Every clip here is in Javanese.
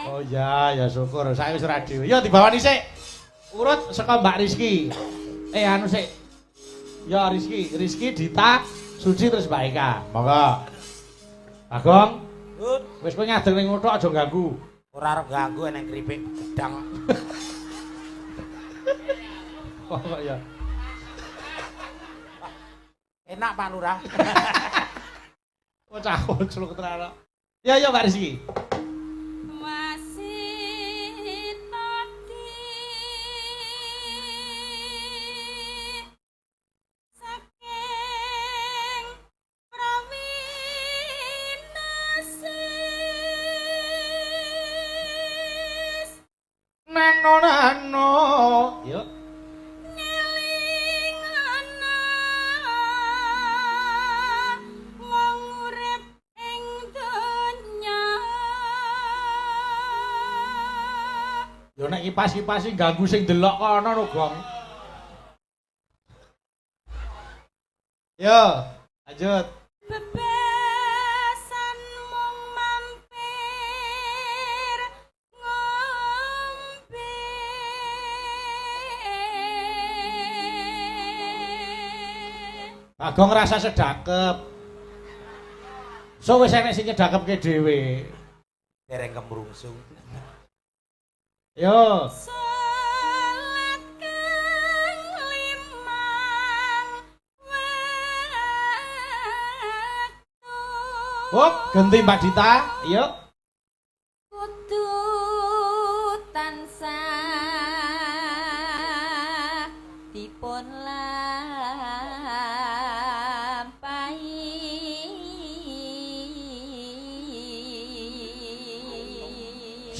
Oh iya, ya syukur. Saiki wis ora dhewe. Yo dibawani sik. Urut saka Mbak Rizky. Eh anu sik. Ya Rizky, Rizky Dita, Suci terus Mbak Eka. Monggo. Bagong, Ut, wis kowe ngadeg ning uthuk aja ganggu. Ora arep ganggu eneng keripik gedang. Kok ya. Enak Pak Lurah. Bocah kocluk tenan. Ya ya Mbak Rizky. Masih tadi saking prawinasis Nano nano. Yuk. ngelingana wong urip ing donya. Yo nek kipas-kipas sing ganggu sing delok kono no, Gong. Yo, lanjut. Bebesan mung mampir ngombe. Bagong rasa sedakep. So wis enek sing nyedakepke dhewe. Dereng kemrungsung. Yo, Salat kang limang wektu. Hop, ganti Mbak Dita. Yuk. Kudu tansah dipun lampahi.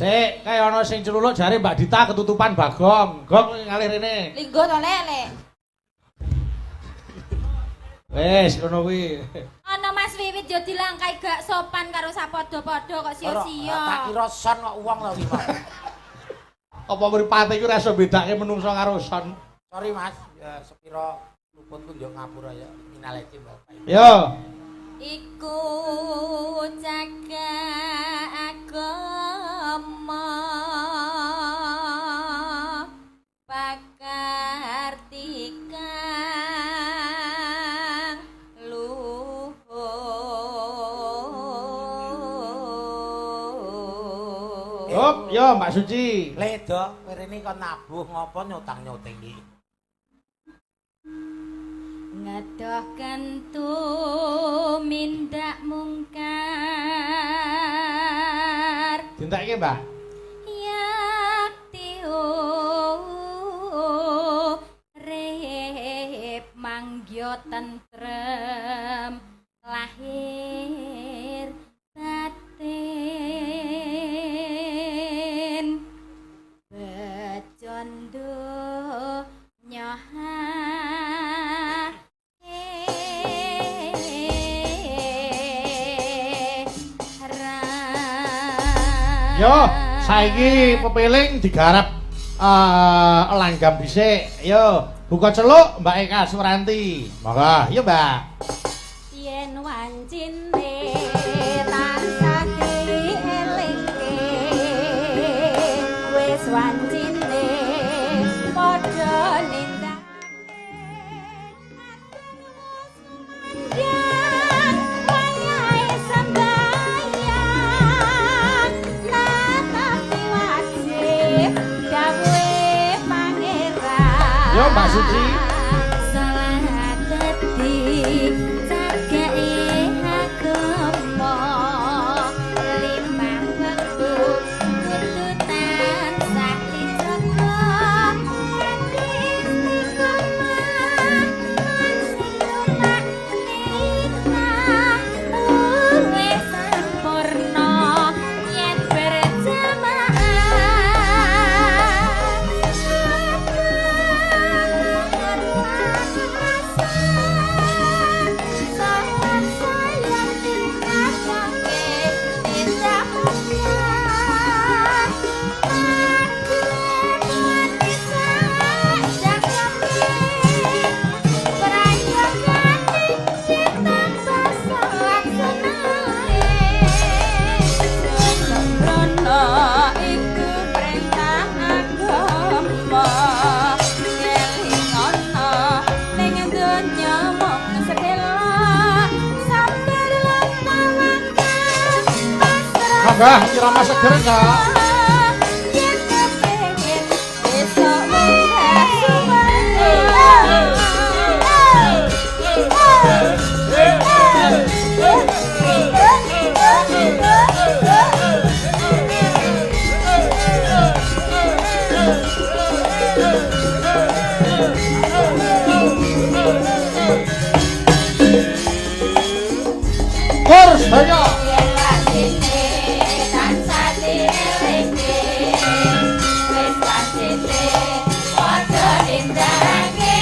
Sik, kae ana sing celuluk jare Mbak Dita ketutupan Bagong. Gong ngalih rene. Linggo to lek. Wis ngono kuwi. Ana Mas Wiwit yo dilangkai gak sopan karo sapadha-padha kok sia-sia. Tak kira son kok wong to ki, Mas. Apa mripate iku ora iso bedake menungso karo son. Sorry Mas, ya sepiro luputku yo ngapura ya minal aidin Bapak. Yo. Iku cagak agama pakartikan luhur. Hop, yo Mbak Suci. Ledo, kowe rene kon nabuh ngopo nyutang-nyuting iki. Ngedoh kentu mindak mungkar. Dintekke, Mbak. Yakti urip manggya tentrem lahir batin bejo donya. Yo, saiki pepeling digarap langgam dhisik. Yo, buka celuk Mbak Eka Suranti. Monggo, yo Mbak. Yen wancine tansah dielingke, wis wancine padha nindakake wayahe sembahyang natapi wajib dawuhe Pangeran. Yo Mbak Suci. Salat dadi cagake agama limang wektu kudu tansah dijaga kanthi istiqomah lan sing tumakninah luwih sampurna yen berjamaah. Lenggah irama seger enggak? Yen kepengin besok munggah suwarga. Kur sedaya. Yen wasine tansah dielingi, wis wasine padha nindakake.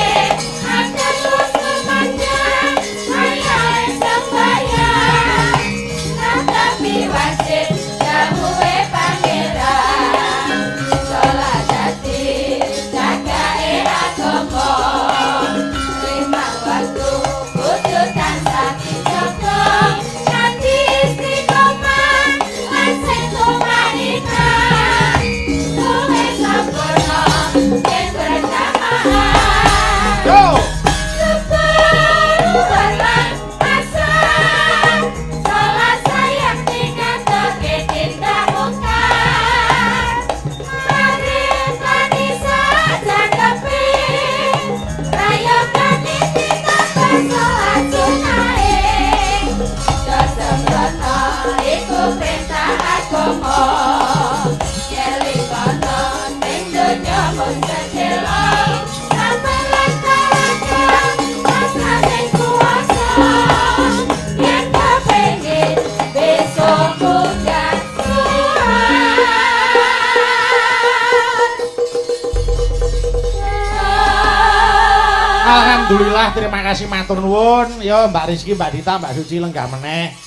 Aja kusumandang wayahe sembayang, natapi wajib dawuhe pangeran. Salat dadi jagake agama, lima waktu kudu tansah dijaga. Kanthi istiqomah lan sing tumanina, luwih sampurna yen berjamaah. Yo. Syukur lan asar, salat sayang ngatoke tindak mungkar. Maghrib lan isya jangkepi, rayogane ditambah salat sunahe. Jo sembrono iku perintah agama, Yelingono ning donya mung sedhela. Sabar lan tawakal pasrah sing kuwasa. Yen kepengin besok munggah suwarga. Alhamdulillah, terima kasih matur nuwun. Yo Mbak Rizky, Mbak Dita, Mbak Suci lenggah meneh.